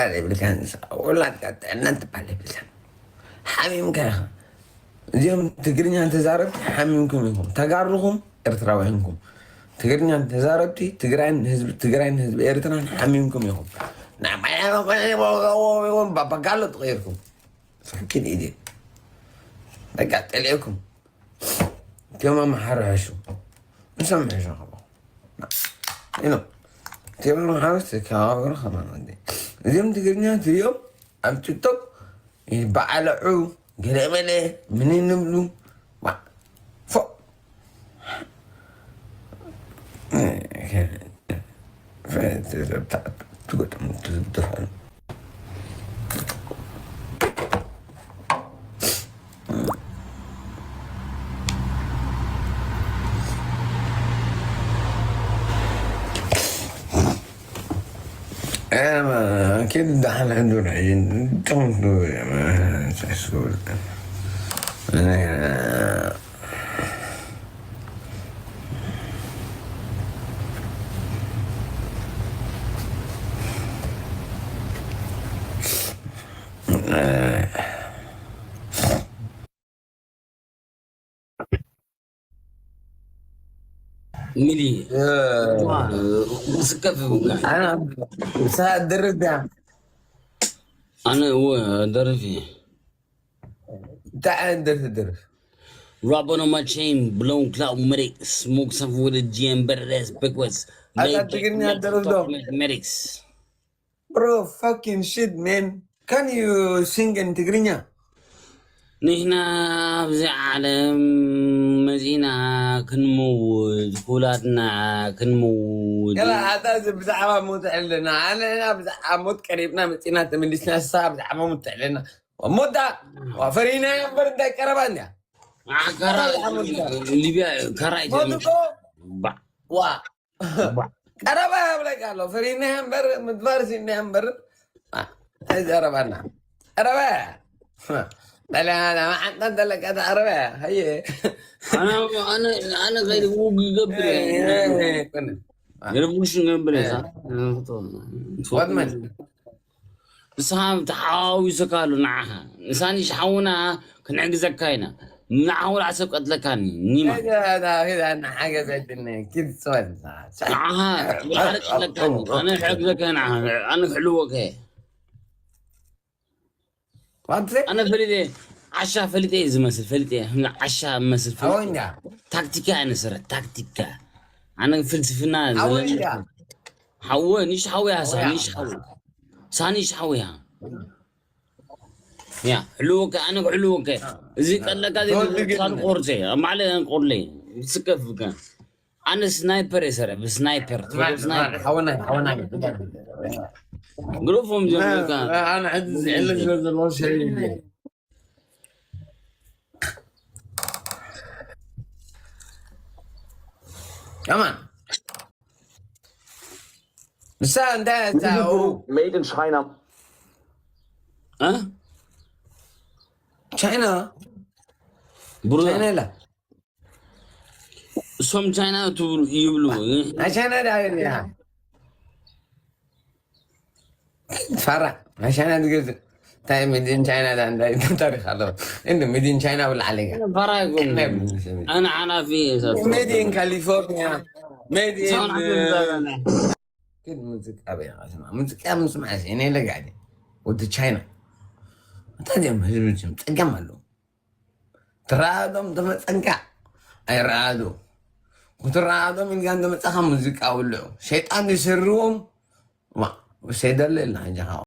ቃል የብልካን። ወላድካ ጥዕና ትበሃል የብልካን። ሓሚምካ ኢኻ። እዚኦም ትግርኛ ተዛረብቲ ሓሚምኩም ኢኹም። ተጋሩኹም ኤርትራውያንኩም። ትግርኛ ተዛረብቲ ትግራይን ህዝቢ ትግራይን ህዝቢ ኤርትራን ሓሚምኩም ኢኹም። ባባጋሎ ተቐይርኩም። ሳኪን ኢድዮ። በቃ ጠሊእኩም። እቲኦም ኣምሓሩ ሕሹ። ንሶም ሕሹ ከማን። ኢኖ። እቲኦም ኣምሓሩ ተከባበሩ ከማን ወዲ። እዚኦም ትግርኛ ትሪኦም ኣብ ቲክቶክ ይበዓለዑ፣ ገለ በለ፣ ምን ይንብሉ። ዋ፣ ፎ። ትገጥሙ ትዝብተፋሉ። ኬድ ደሓን ሕዱር ሕጂ ጥቕምቱ ሚሊ ስከፍ ኣና ሰዓት ድርብ ያ ኣነ እወ ደርፊ እንታይ ዓይነት ደርፊ ድርፍ Robbing on my chain, blown cloud medic, smoke something with a G M better ass big words. ኣታ ትግርኛ ደርፍ ዶ Medics. Bro, fucking shit, man. Can you sing in ትግርኛ? ንሕና ኣብዚ ዓለም መጺና ክንመውት ኩላትና ክንመውት ገላ ኣታ እዚ ብዛዕባ ሞት ኣለና ኣነና ብዛዕባ ሞት ቀሪብና መጺና ተመሊስና ሳ ብዛዕባ ሞት ኣለና ሞታ ፈሪና እምበር እንታይ ቀረባ እንድያ ሊብያ ከራይ ሞት እኮ ዋ ቀረባ ያብለካ ኣሎ ፈሪና እምበር ምድባር ሲና እምበር ኣይዘረባና ቀረባ ጠለና መዓንጣ ዘለካ ተቐረበ ሃየ ኣነ ከይደ ውግ ይገብር የረቡሽ ገብር ወድመን ንስኻ ተሓዋዊሰካ ኣሎ ንዓኻ ንሳኒ ሽሓውና ክንዕግዘካ ኢና ንዓኻ ወላ ሰብ ቀትለካኒ ኒማ ሓገዘትኒ ኪድ ስወል ንዓኻ ወላ ሓደ ቀትለካኒ ኣነ ክዕግዘካ ንዓኻ ኣነ ክሕልወካ እየ ኣነ ፈሊጠ ዓሻ ፈሊጠ እዩ ዝመስል ፈሊጠ ዓሻ መስል ታክቲካ እያ ነሰረት ታክቲካ ኣነ ፍልስፍና ሓወ ንሽ ሓወ ያሳ ንሽ ሓወ ሳኒሽ ሓወ ያ ያ ሕልወከ ኣነ ክሕልወከ እዚ ቀለካ ዘይሳን ቆርፀ ኣብ ማዕለ ቆርለ ስከፍከ ኣነ ስናይፐር የሰረ ብስናይፐር ግሩፎም ጀምርካ Come on. ንሳ እንታይ Made in China. ቻይና ብሩ ቻይና ኢላ እሶም ቻይና ትብሉ ይብሉ ናይ ቻይና ዳ ያ ፋራ ናይ ቻይና ትገዝእ እንታይ ሚድን ቻይና ዳ እንታይ ታሪክ ኣለዎ እንዲ ሚድን ቻይና ብላዕሊ ጋ ፋራ ይኮን ኣነ ሓላፊ ሜድ ኢን ካሊፎርኒያ ሜድ ኢን ሙዚቃ በይና ስማ ሙዚቃ ምስማዕ እኔ ለጋዲ ወዲ ቻይና እንታይ ዲም ህዝቢ ጸገም ኣለዎ ትረኣዶም ተመፀንካ ኣይረኣዶ ክትረኣዶም ኢልካ እንተመፃኻ ሙዚቃ ውልዑ ሸይጣን ይስርዎም ሰይደለ ኢልና ሕጂ